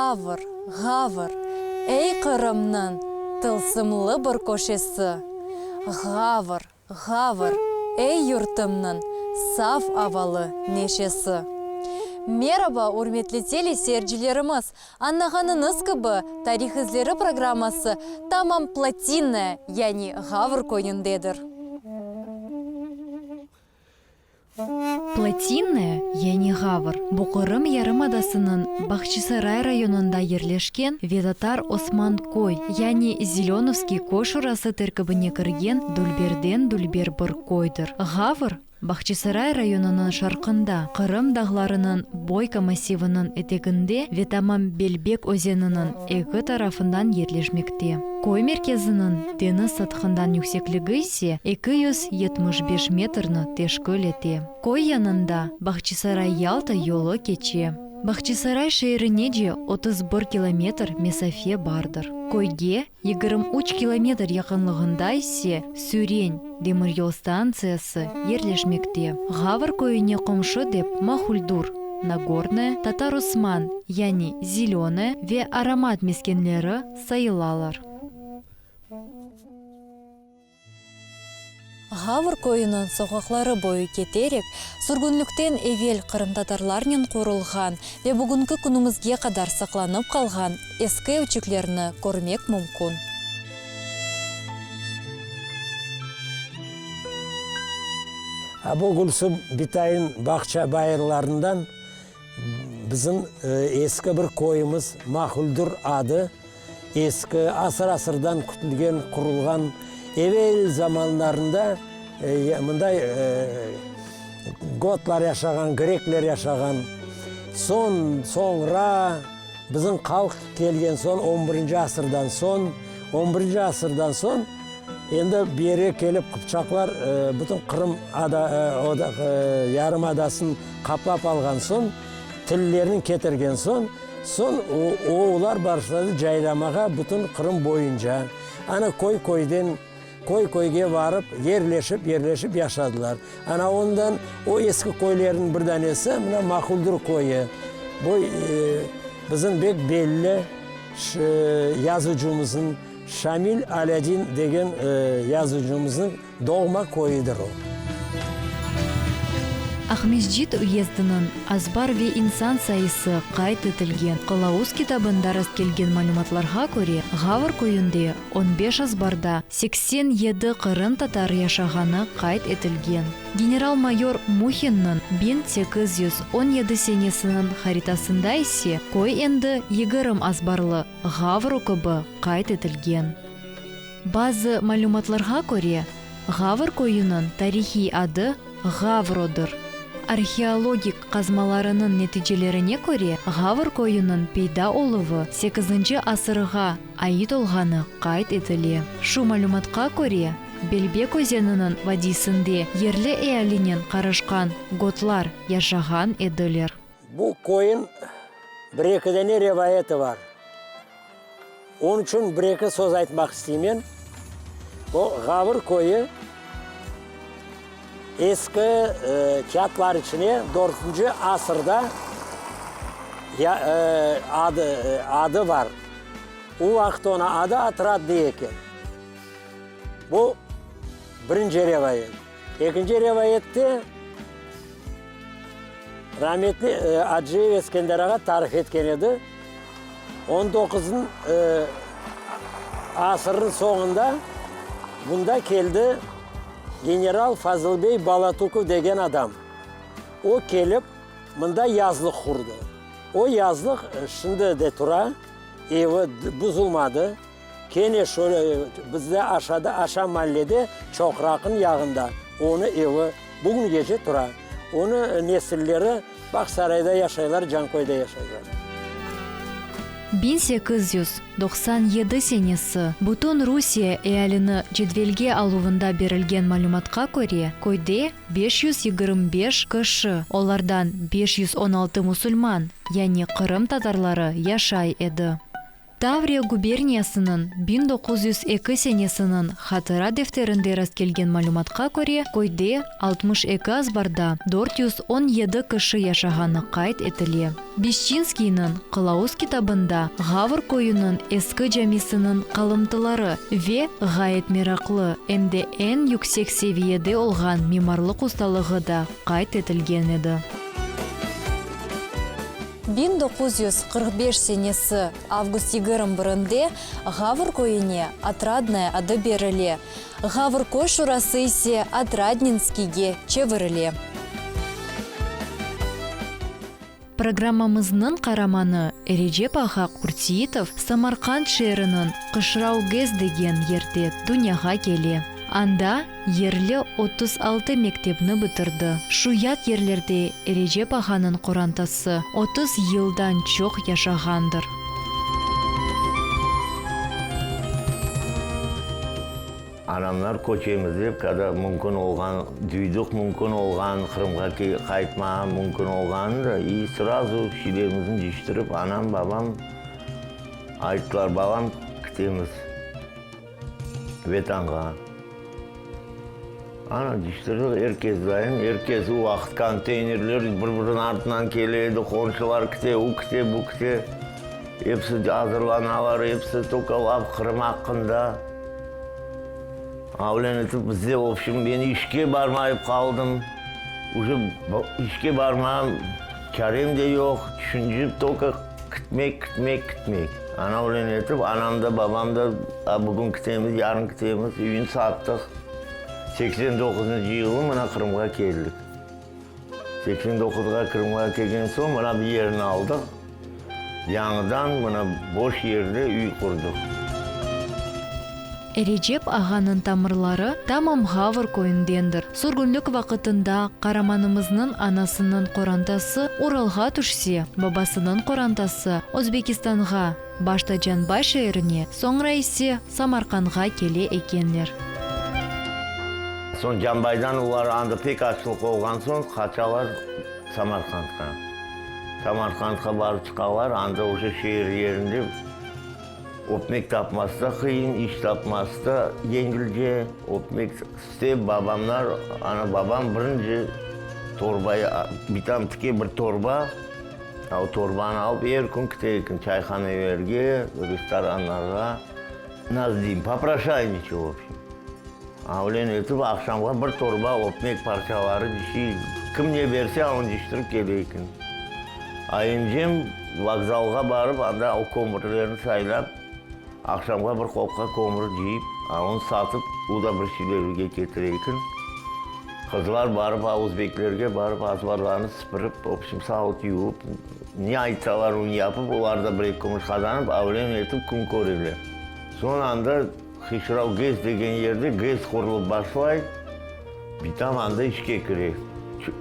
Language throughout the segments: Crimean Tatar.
Ğavr, Ğavr, ey Qırımnıñ tılsımlı bir köşesi! Ğavr, Ğavr, ey yurtımnıñ saf avalı neşesi! Meraba, ürmetli teleseyircilerimiz! Añlağanıñız kibi, Tarih izleri programması tamam Plotinnaya, yani Ğavr köyündedir. Plotinnaya, yani Ğavr, bu Qırım yarımadasınıñ Bahçisaray rayonında yerleşken ve Tatar Osman köy, yani Zelönovskiy köy şurası terkibine kirgen dülberden dülber bir köydir. Ğavr, Bahçisaray rayonınıñ şarqında, Qırım dağlarınıñ Boyka massiviniñ eteginde ve tamam Belbek özeniniñ eki tarafından yerleşmekte. Köy merkeziniñ deñiz sathından yüksekligi ise 275 metrni teşkil ete. Köy yanında Bahçisaray-Yalta yolu keçe. Bahçisaray şeerinece 31 kilometr mesafe bardır. Köyge 23 kilometr yaqınlığında ise Süren demiryol stantsiyası yerleşmekte. Ğavr köyüne qomşu dep Mahuldur, Nagornoye, Tatar Osman, yani Zelönoye ve Aromat meskenleri sayılalar. Ğavr köyüniñ soqaqları boyu keterek, sürgünlikten evel qırımtatarlarnen qurulğan ve bugünki künümizge qadar saqlanıp qalğan eski evçiklerni körmek mümkün. Bu Gülsüm bitayın bağça bayırlarından bizim eski bir köyümiz Mahuldur adı. Eski, asır-asırdan kütülgen, qurulğan, evel zamanlarında mınday gotlar yaşağan, grekler yaşağan. Soñ, soñra, bizim halq kelgen soñ, on birinci asırdan soñ, on birinci asırdan soñ, endi beri kelip qıpçaqlar bütün Qırım ada, yarımadasını qaplap alğan soñ, tillerini ketirgen soñ, Soñ olar başladı caylamağa bütün Qırım boyunca. Ana köy-köyden köy-köyge varıp, yerleşip-yerleşip yaşadılar. Ana ondan o eski köylerniñ bir danesi mına Mahuldur köyü. Bu bizim bek belli yazıcımıznıñ Şamil Alâdin degen yazıcımıznıñ Doğma köyüdir o. Aqmescit uyezdiniñ azbar ve insan sayısı qayd etilgen Qılavuz kitabında rastkelgen malümatlarğa köre, Ğavr köyünde on beş azbarda 87 qırımtatar yaşağanı qayd etilgen. General-mayor Muhinniñ 1817 senesiniñ haritasında ise köy endi 20 azbarlı Ğavro kibi qayd etilgen. Bazı malümatlarğa köre, Ğavr köyüniñ tarihiy adı Ğavrodır. Arheologik qazmalarınıñ neticelerine köre, Ğavr köyüniñ peyda oluvı sekizinci asırğa ait olğanı qayd etile. Şu malümatqa köre, Belbek özeniniñ vadiysinde yerli ealinen qarışqan gotlar yaşağan ediler. Bu köyün bir-eki dane rivayeti bar. Onıñ içün bir-eki söz aytmaq isteymen. O Ğavr köyü eski kâtlar içine dörtünci asırda adı, adı bar. O vaqıt onıñ adı Atrat dey eken. Bu birinci rivayet. Ekinci rivayette Rametli Acıyev Eskender ağa tarif etken edi, on doquzın asırnıñ soñunda bunda keldi general Fazılbey Balatukov degen adam. O kelip, mında yazlıq qurdı. O yazlıq şimdi de tura, evi buzulmadı. Kene şöyle, bizde aşağıda, aşağı mallede, Çoqraqnıñ yağında onı evi bugüngece tura. Onı nesilleri Bağsarayda yaşaylar, Canköyde yaşaylar. 1897 senesi bütün Rusiye ealini cedvelge aluvında berilgen malümatqa köre, köyde 525 kişi, olardan 516 musulman, yani qırım tatarları yaşay edi. Tavriya guberniyasınıñ 1902 senesiniñ hatıra defterinde rastkelgen malümatqa köre, köyde 62 azbarda 417 kişi yaşağanı qayd etile. Beşçinskiyniñ Qılavuz kitabında Ğavr köyüniñ eski camisiniñ qalımtıları ve ğayet meraqlı em de eñ yüksek seviyede olğan mimarlıq ustalığı da qayd etilgen edi. 1945 senesi avgust 21-nde Ğavr köyüne Otradnoye adı berile, Ğavr köy şurası ise Otradninskiyge çevirile. Programmamıznıñ qaramanı Erecep ağa Qurtseitov Samarqand şeeriniñ Qışrav GES degen yerde dünyağa kele. Anda yerli 36 mektepni bitirdi. Şu yat yerlerde Erecep ağanıñ qorantası 30 yıldan çoq yaşağandır. Anamlar köçemiz dep, kada mümkün olğan, duydıq mümkün olğan, Qırımğa qaytmağa mümkün olğanını da, i srazu şilerimizni cıyıştırıp, anam, babam ayttılar, balam, kitemiz Vetanğa. Ana, cıyıştırdıq, er kes dayın, er kes, o vaqıt konteynerler bir-biriniñ artından kele edi, qomşular kite, o kite, bu kite, episi azırlanalar, episi tolko laf Qırım aqqında. Avlen etip bizde, vobşem, men işke barmayıp qaldım. Uje işke barmam, çarem de yoq, tüşüncip tolko kitmek, kitmek, kitmek. Anavlen etip, anam da, babam da, a bugün kitemiz, yarın kitemiz, üyün sattıq. 89-ncı yılı mına Qırımğa keldik. 89-ğa Qırımğa kelgen soñ, mına bir yerini aldıq. Yañıdan mına boş yerde üy qurdıq. Erecep ağanıñ tamırları tamam Ğavr köyündendir. Sürgünlik vaqıtında qaramanımıznıñ anasınıñ qorantası Uralğa tüşse, babasınıñ qorantası Özbekistanğa, başta Canbay şeerine, soñra ise Samarqandğa kele ekenler. Soñ Canbaydan olar anda pek açlıq olğan soñ qaçalar Samarqandqa. Samarqandqa barıp çıqalar, anda uje şeer yerinde ötmek tapması da qıyın, iş tapması da yengilce. Ötmek iste babamlar, ana babam birinci torbayı, bitam tike bir torba, a o torbanı alıp er kün kite eken çayhanelerge, restoranlarğa, nasıl deyim, poproşayniçe, v obşem. Avlen etip, aqşamğa bir torba ötmek parçaları, bir şey, kim ne berse, onı cıyıştırıp kele eken. A emcem vokzalğa barıp, anda o kömürlerni saylap, aqşamğa bir qopqa kömür cıyıp, a onı satıp, o da bir şeyler üyge ketire eken. Qızlar barıp, a özbeklerge barıp, azbarlarnı sıpırıp, vobşem, savut yuvıp, ne aytsalar, onı yapıp, olar da bir-eki kömür qazanıp, avlen etip kün köreler. Soñ anda Hişrav GES degen yerde GES qurulıp başlay, bitam anda işke kire.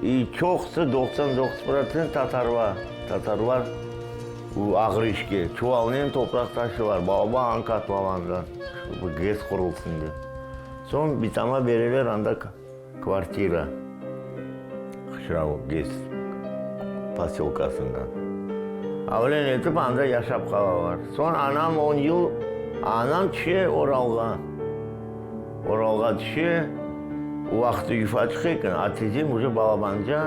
İ çoqusı, 99 protsent tatarlar. Tatarlar u ağır işke, çuvalnen topraq taşılar, balaban kotlovanda, şobu GES qurulsın dep. Soñ bitama bereler anda Kvartira Hışrav GES posölkasında. Avlen etip anda yaşap qalalar. Soñ anam on yıl, anam tüşe Oralğa. Oralğa tüşe, o vaqıt yufaçıq eken, a tizem uje balabanca,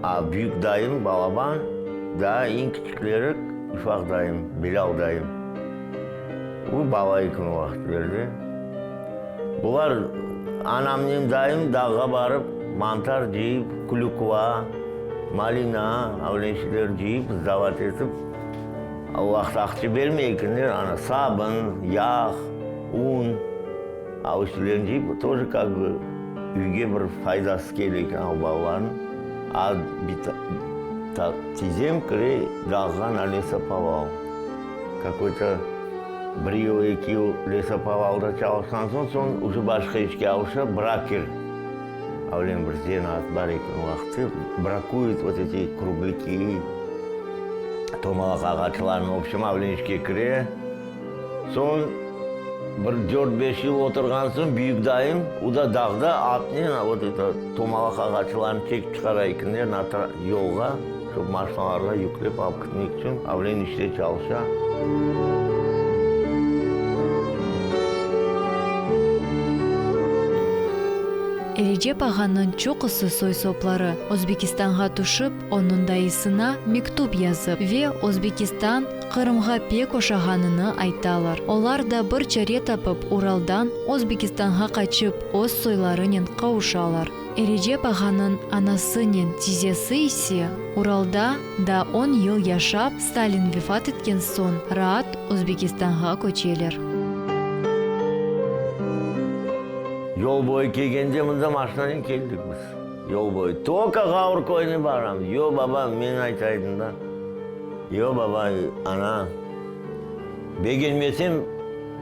a büyük dayım balaban, daa eñ kiçikleri ufaq dayım, Bilâl dayım. O bala eken o vaqıtlerde. Bular anamnen dayım dağğa barıp, mantar cıyıp, klükva, malina, öyle şeyler cıyıp, sdavat etip, o vaqıt aqça bermey ekenler, ana sabın, yağ, un, o şeylerni cıyıp, toje kak bı üyge bir faydası kele eken o balalarnıñ. A tizem kire dağğa na lesopoval, kakoy-to. Bir yıl, eki yıl lesopovalda çalışqan soñ, soñ uje başqa işke avuşa, braker, avlen bir zenaat bar eken o vaqıtte, brakuyut vot eti krugliki, tomalaq ağaçlarnı, vobşem, avlen işke kire. Soñ bir dört-beş yıl oturğan soñ, büyük dayım, o da dağda atnen vot eto tomalaq ağaçlarnı çekip çıqara ekenler yolğa. Şu maşnalarğa yüklep alıp ketmek içün avlen işte çalışa. Erecep ağanıñ çoqusı soy-sopları Özbekistanğa tüşip, onıñ dayısına mektüp yazıp ve Özbekistan Qırımğa pek oşağanını aytalar. Olar da bir çare tapıp, Uraldan Özbekistanğa qaçıp, öz soylarınen qavuşalar. Erecep ağanıñ anasınen tizesi ise Uralda da on yıl yaşap, Stalin vefat etken soñ raat Özbekistanğa köçeler. Yol boyu kelgende mında maşinanen keldik biz. Yol boyu toka Ğavr köyüne baram. Yo, baba, men aytaydım da. Yo, baba, ana, begenmesem,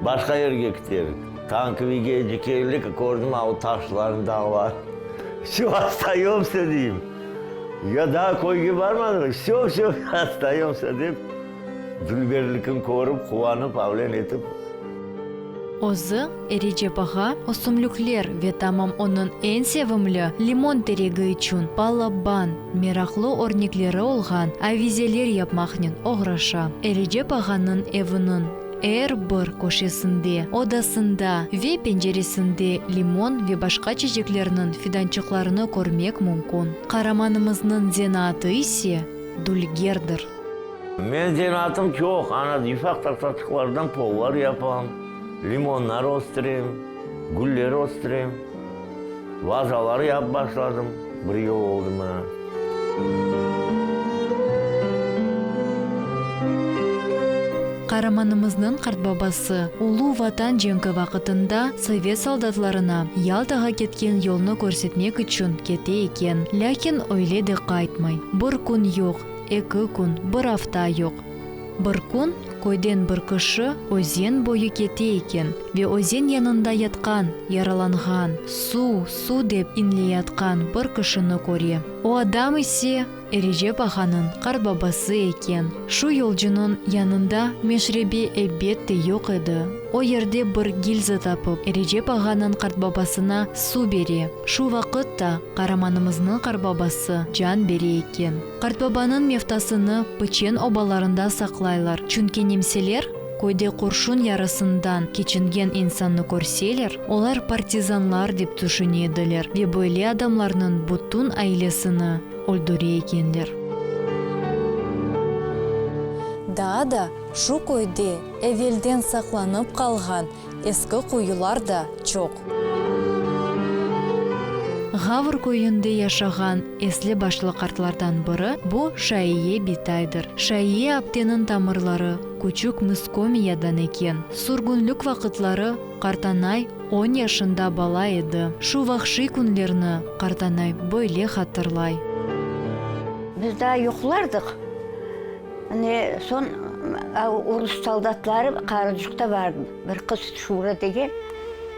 başqa yerge kiterik. Tankoviyge keldik, kördim a o taşlarnı, dağlarnı. Vsё, ostayomsâ, deyim. Ya daa köyge barmadıq, vsё, vsё, ostayomsâ, dep, dülberlikni körip, quvanıp, avlen etip. Özü, Erecep ağa, ösümlikler ve tamam onıñ eñ sevimli limon teregi içün balaban, meraqlı örnekleri olğan avizeler yapmaqnen oğraşa. Erecep ağanıñ eviniñ er bir köşesinde, odasında ve penceresinde limon ve başqa çeçeklerniñ fidançıqlarını körmek mümkün. Qaramanımıznıñ zenaatı ise dülgerdir. Men zenaatım çoq, ana, yufaq tahtaçıqlardan pollar yapam, limonlar östürem, güller östürem, vazalar yapıp başladım, bir yıl oldı mına. Qaramanımıznıñ qartbabası Ulu Vatan cenki vaqıtında sovet soldatlarına Yaltağa ketken yolnı körsetmek içün kete eken, lâkin öyle de qaytmay. Bir kün yoq, Eki kün, bir afta yoq. Bir kün köyden bir kişi özen boyu kete eken ve özen yanında yatqan, yaralanğan, suv, suv dep inleyatqan bir kişini köre. O adam ise Erecep ağanıñ qartbabası eken. Şu yolcunıñ yanında meşrebe elbette yoq edi. O yerde bir gilza tapıp, Erecep ağanıñ qartbabasına suv bere. Şu vaqıt da qaramanımıznıñ qartbabası can bere eken. Qartbabanıñ meftasını piçen obalarında saqlaylar, çünki nemseler köyde qurşun yarısından keçingen insannı körseler, olar partizanlar dep tüşüne ediler ve böyle adamlarnıñ bütün ailesini öldüre ekenler. Daa da şu köyde evelden saqlanıp qalğan Eski quyular da çoq. Ğavr köyünde yaşağan esli-başlı qartlardan biri bu Şaiye bitaydır. Şaiye apteniñ tamırları Küçük Mıskomiyadan eken. Sürgünlik vaqıtları qartanay on yaşında bala edi. Şu vahşiy künlerni qartanay böyle hatırlay. Biz daa yuqlardıq. Ne soñ urus soldatları Qarıcıqta bar bir qız Şura degen,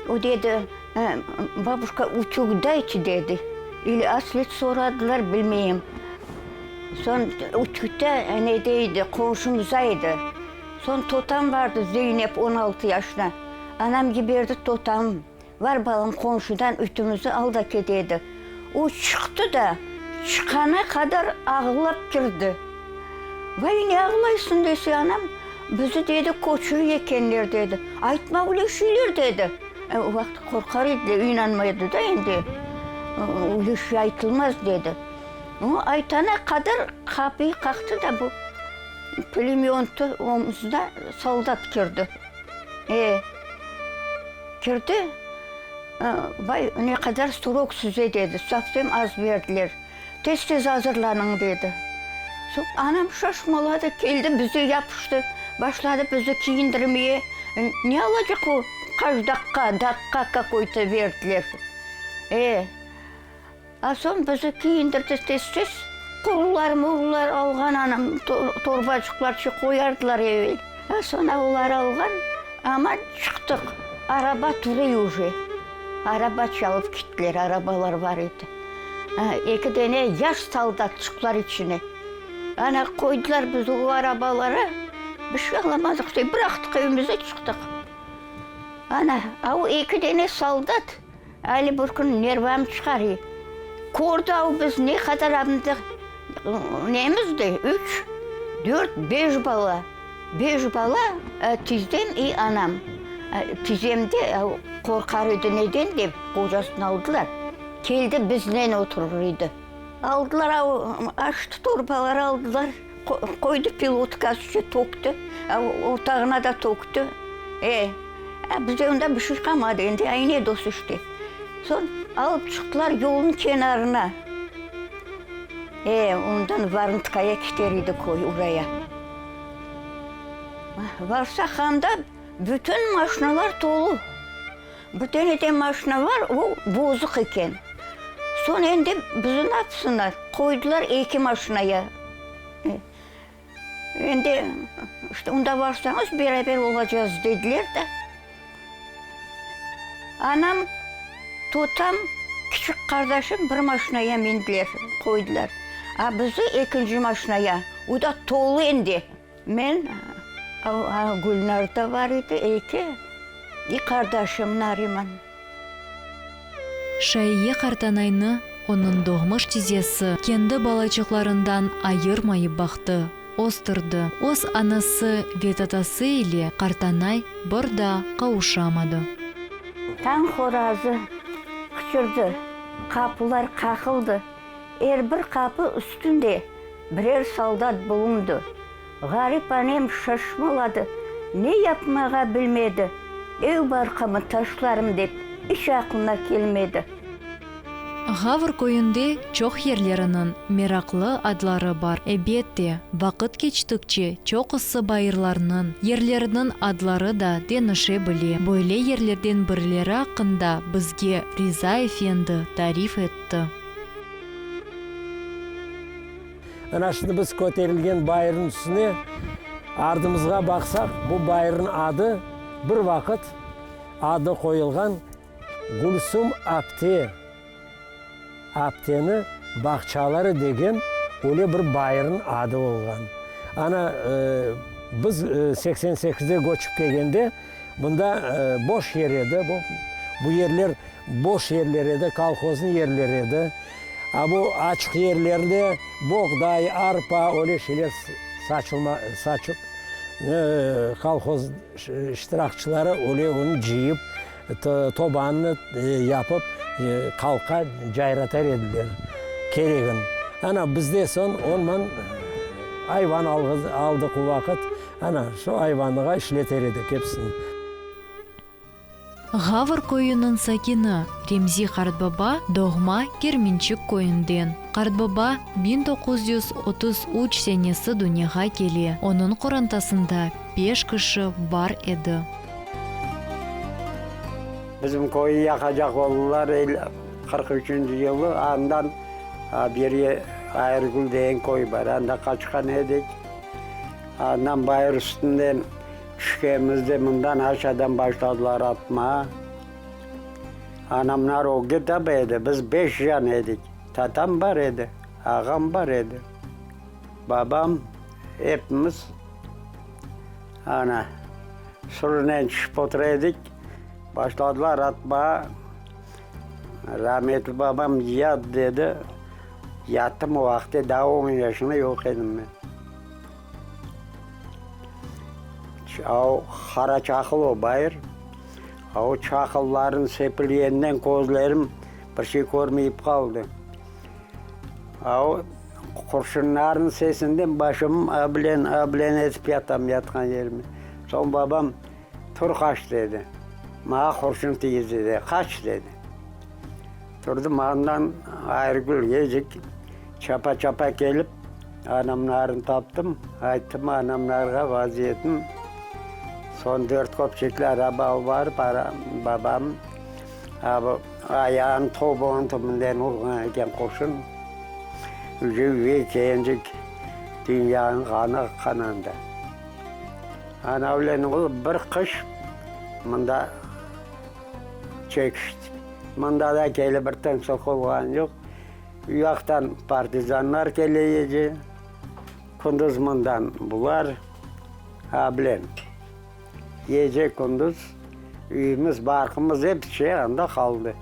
o dedi, Babuşka, utüg dayte dedi, ili aslet soradılar, bilmeyim. Soñ utügte nede edi, qonşumızda edi. Soñ totam bardı, Zeynep, 16 yaşına. Anam yiberdi totam, Var balam, qonşudan ütümizni al da ket dedi. O çıqtı da, çıqana qadar ağlap kirdi. Vay, ne ağlaysıñ dese, anam, bizi, dedi, köçüre ekenler, dedi. Aytma öyle şeyler, dedi. O vaqıt qorqar ediler, inanmay edi da endi. Öyle şey aytılmaz, dedi. O aytana qadar qapıyı qaqtı da bu pulemötı omuzına soldat kirdi. E, kirdi, vay, ne qadar srok size, dedi, sovsem az berdiler, tez-tez azırlanıñ, dedi. Soñ anam şaşmaladı, keldi, bize yapıştı, başladı bizi kiyindirmeye. Ne alacaq o, qaç daqqa, daqqa kakoy-to berdiler. E, A soñ bizi kiyindirdi tez-tez. Qurular-murular alğan anam, torbacıqlarçı qoyardılar evel. A soñ olar alğan, amma çıqtıq. Araba turuy uje. Araba çalıp kettiler, arabalar bar edi. Eki dene yaş soldatçıqlar içine. Ana, qoydılar bizi o arabalara. Bir şey alamadıq, bıraqtıq evimize, çıqtıq. Ana, a o eki dene soldat Ali bir kün nervam çıqarıy. Kördi av biz ne qadar amdı nemiz de, üç, dört, beş bala. Beş bala, tizem i anam. Tizem de qorqar edi neden dep, qocasını aldılar. Keldi biznen oturır edi. Aldılar, açtı torbalar aldılar, qoydı pilotkası içine tökti, ortağına da tökti. E, bizde onda bir şey qalmadı endi, ayne dost işte. Soñ alıp çıqtılar yolnıñ kenarına. E, ondan Varıntkaya keter edi köy, oraya. Varsaq anda bütün maşinalar tolu. Bir tane de maşina bar, o bozuq eken. Soñ endi bizi napsınlar? Qoydılar eki maşinaya. Endi işte onda varsañız beraber olacağız dediler de. Anam, totam, kiçik qardaşım bir maşinaya mindiler, qoydılar. A bizi ekinci maşinaya, o da tolu endi. Men, Gülnar da bar edi, eki, i qardaşım Nariman. Şaiye qartanaynı onıñ doğmuş tizesi kendi balaçıqlarından ayırmayıp baqtı, östürdi. Öz anası ve tatası ile qartanay bir daa qavuşamadı. Tañ horazı qıçırdı, qapular qaqıldı. Er bir qapı üstünde birer soldat bulundı. Ğarip anem şaşmaladı, ne yapmağa bilmedi, ev-barqımı taşlarım dep iç aqlına kelmedi. Ğavr köyünde çoq yerleriniñ meraqlı adları bar. Ebet de, vaqıt keçtikçe çoqusı bayırlarnıñ, yerlerniñ adları da deñişe bile. Böyle yerlerden birileri aqqında bizge Riza efendi tarif etti. Ana şimdi biz köterilgen bayırnıñ üstüne ardımızğa baqsaq, bu bayırnıñ adı bir vaqıt adı qoyulğan Gülsüm apte, apteni bağçaları degen öyle bir bayırnıñ adı olğan. Ana biz 88-de köçip kelgende Bunda boş yer edi, bu, bu yerler boş yerler edi, kolhoznıñ yerleri edi. A bu açıq yerlerde boğday, arpa, öyle şeyler saçılma, saçıp, kolhoz iştirakçıları öyle onı cıyıp, tobanı yapıp, halqqa cayratar ediler keregin. Ana, bizde soñ onman ayvan aldıq o vaqıt. Ana, şu ayvanığa işleter edik episini. Ğavr köyüniñ sakini Remzi qartbaba doğma Kermençik köyünden. Qartbaba 1933 senesi dünyağa kele. Onıñ qorantasında beş kişi bar edi. Bizim köyü yaqacaq oldılar 43-nci yılı, andan beri Ayırgül degen köy bar, anda qaçqan edik. Andan bayır üstünden tüşkenimizde mından aşadan başladılar atmağa. Anamlar ögge taba edi, biz beş can edik. Tatam bar edi, ağam bar edi, babam, epimiz ana sürünen tüşip otura edik. Başladılar atmağa. Rametli babam yat dedi. Yattım o vaqıtte, daa on yaşında yoq edim men. O qara çaqıl o bayır. O çaqılların sepilgeninden közlerim bir şey körmeyip qaldı. O qurşunların sesinden başım abilen, abilen etip yatam yatqan yerime. Soñ babam, Tur qaç, dedi. Maña qurşun tiydi, dedi. Qaç, dedi. Turdım, andan Ayrıgül gecik çapa-çapa kelip, anamlarnı taptım. Ayttım anamlarğa vaziyetim. Soñ dört köpçekli araba alıp barıp, babam ayağını tobuğunıñ tübünden urğan eken qurşun. Uje üyge kelgencek dünyanıñ qanı aqqan anda. Ana bilen oğul bir qış mında çekiştik. Mında da kelip bir tınçlıq olğanı yoq. U yaqtan partizanlar kele edi, kündüz mından bular, a bilem, gece-kündüz üyümiz, barqımız, episi şey anda qaldı.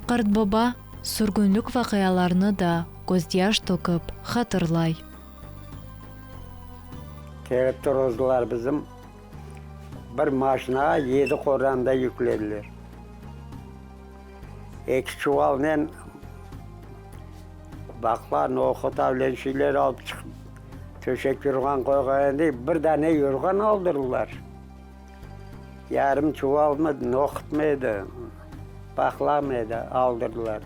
Qartbaba sürgünlik vaqialarını da közyaş tökip hatırlay. Kelip turğuzdılar bizim bir maşinağa yedi qoranda yüklediler. Eki çuvalnen baqla, nohut, avlen şeyler alıp çıqıp, töşek yurğan qoyğan edik. Bir dane yurğan aldırdılar. Yarım çuvalmı, nohutmı edi, baqlamı edi, aldırdılar.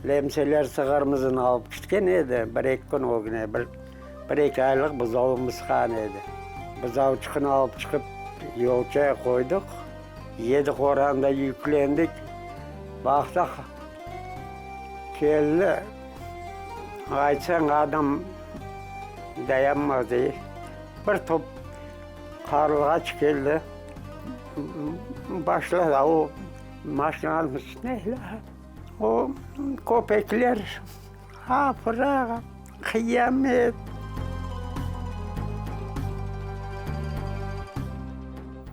Lemseler sığırımıznı alıp ketken edi, bir-eki kün ögüne, bir, bir-eki aylıq buzavımız qalğan edi. Buzavçıqnı alıp çıqıp, yolçaya qoydıq. Yedi qoranda yüklendik. Baqsaq, keldi, aytsañ adam dayanmaz dey. Bir top qarılğaç keldi, başladı o maşinanıñ üstüne. O köpekler afıra, qıyamet.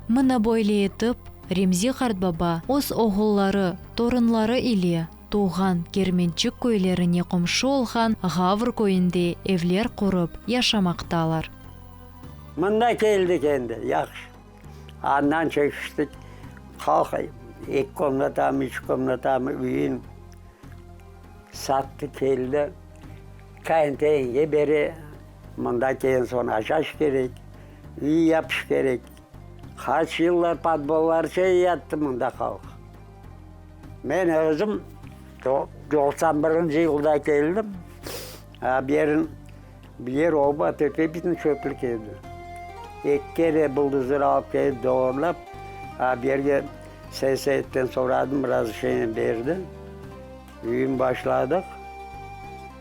Mına böyle etip, Remzi qartbaba öz oğulları, torunları ile tuvğan Kermençik köylerine qomşu olğan Ğavr köyünde evler qurıp yaşamaqtalar. Mında keldik endi, yahşı. Andan çekiştik, halq eki komnatamı, üç komnatamı üyün sattı, keldi. Kayın-tayinge bere, mında kelgen soñ aşaş kerek, üy yapış kerek. Qaç yıllar podvollarca yattı mında halq. Men özüm 91-nci yılda keldim, a bu yerin Bu yer oba, töpe bütün çöplük edi. Eki kere buldozer alıp kelip doğurlap, a bu yerge Seyseyetten soradım, razrışeniye berdi. Üyün başladıq.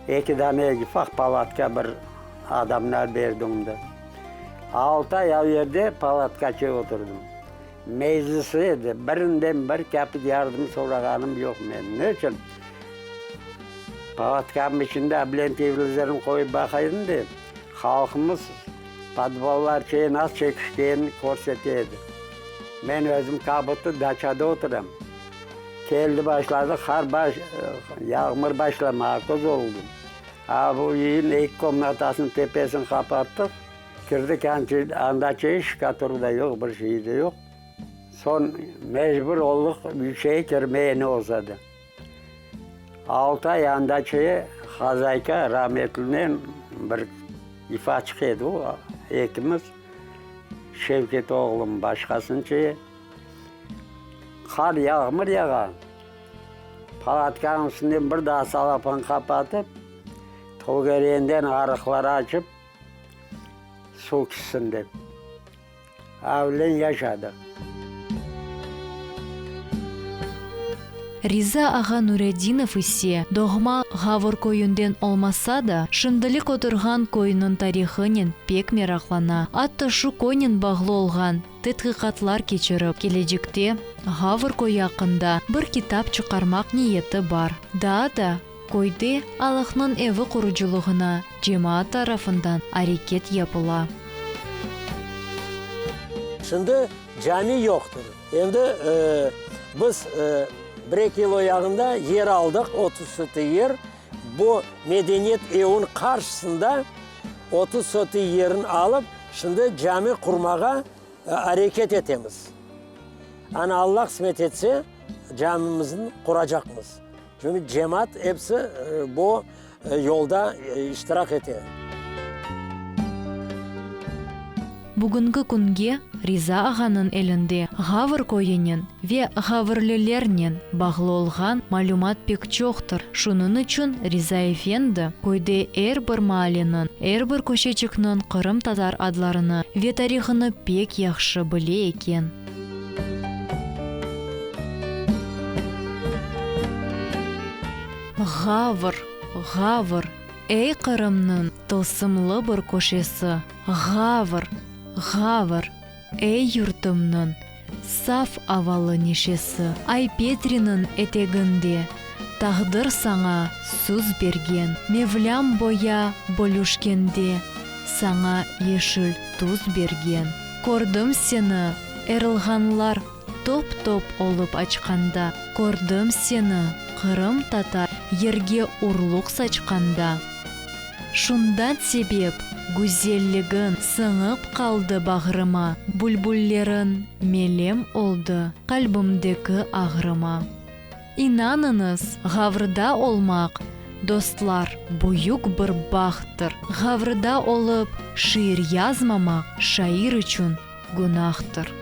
Eki dane ufaq palatka bir adamlar berdi onda. Altı ay o yerde palatkaçe oturdım. Meclis edi, birinden bir kapik yardım sorağanım yoq men. Ne içün? Palatkamnıñ içinde ablen televizornı qoyıp baqa edim de, halqımız podvallar çeyin az çekişkenini körsete edi. Men özüm kabutı daçada oturam. Keldi başladı qar baş, yağmur başlamağa köz oldu. A bu üyün eki komnatasınıñ tepesini qapattıq. Kirdik anda çeşit şkatur da yoq, bir şey de yoq. Soñ mecbur oldıq üçe kirmeye ne olsa da. Altı ay anda çeye hozayka rametlinen bir ifaçıq edi o, ekimiz, Şevket oğlum başqasını çeye. Qar, yağmur yağa. Palatkanıñ üstünden bir daa salapan qapatıp, tögerenden arıqlar açıp, Suv kissin dep. Avlen yaşadıq. Riza ağa Nuredinov ise doğma Ğavr köyünden olmasa da, şimdilik oturğan köyniñ tarihınen pek meraqlana, atta şu köynen bağlı olğan tedqiqatlar keçirip, kelecekte Ğavr köyü aqqında bir kitap çıqarmaq niyeti bar. Daa da Köyde Allahnıñ evi qurucılığına cemaat tarafından areket yapıla. Şimdi cami yoqtır. Endi biz bir-eki yıl o yağında yer aldıq, 30 sotı yer. Bu medeniyet eviniñ qarşısında 30 sotı yerini alıp, şimdi cami qurmağa areket etemiz. Ana Alla qısmet etse, camimizni quracaqmız. Çünki cemaat episi bu yolda iştirak ete. Bugünki künge Riza ağanıñ elinde Ğavr köyünen ve ğavrlılernen bağlı olğan malümat pek çoqtır. Şunıñ içün Riza efendi köyde er bir maaleniñ, er bir köşeçikniñ qırımtatar adlarını ve tarihını pek yahşı bile eken. Ğavr, Ğavr, ey Qırımnıñ tılsımlı bir köşesi, Ğavr, Ğavr, ey yurtumnıñ saf avalı neşesi, Ay-Petriniñ eteginde taqdir saña süz bergen, Mevlâm boya bölüşkende saña yeşil tüs bergen. Kördim seni, erılğanlar top-top olıp açqanda, Kördim seni, Qırım tatar yerge urluq saçqanda. Şundan sebep güzelligiñ sıñıp qaldı bağrıma, Bülbulleriñ melem oldı qalbimdeki ağrıma. İnanıñız, Ğavrıda olmaq, dostlar, büyük bir bahttır. Ğavrıda olıp, şiir yazmamaq şair içün günahtır.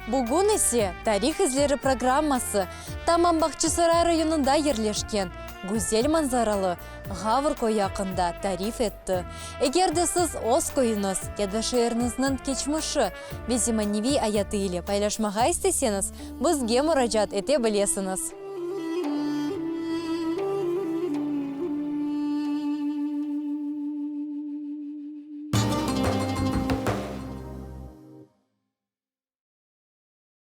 Bugün ise Tarih izleri programması tamam Bağçasaray rayonında yerleşken güzel manzaralı Ğavr köyü aqqında tarif etti. Eger de siz öz köyüñiz ya da şeeriñizniñ keçmişi ve zemaneviy ayatı ile paylaşmağa isteseñiz, bizge muracaat ete bilesiñiz.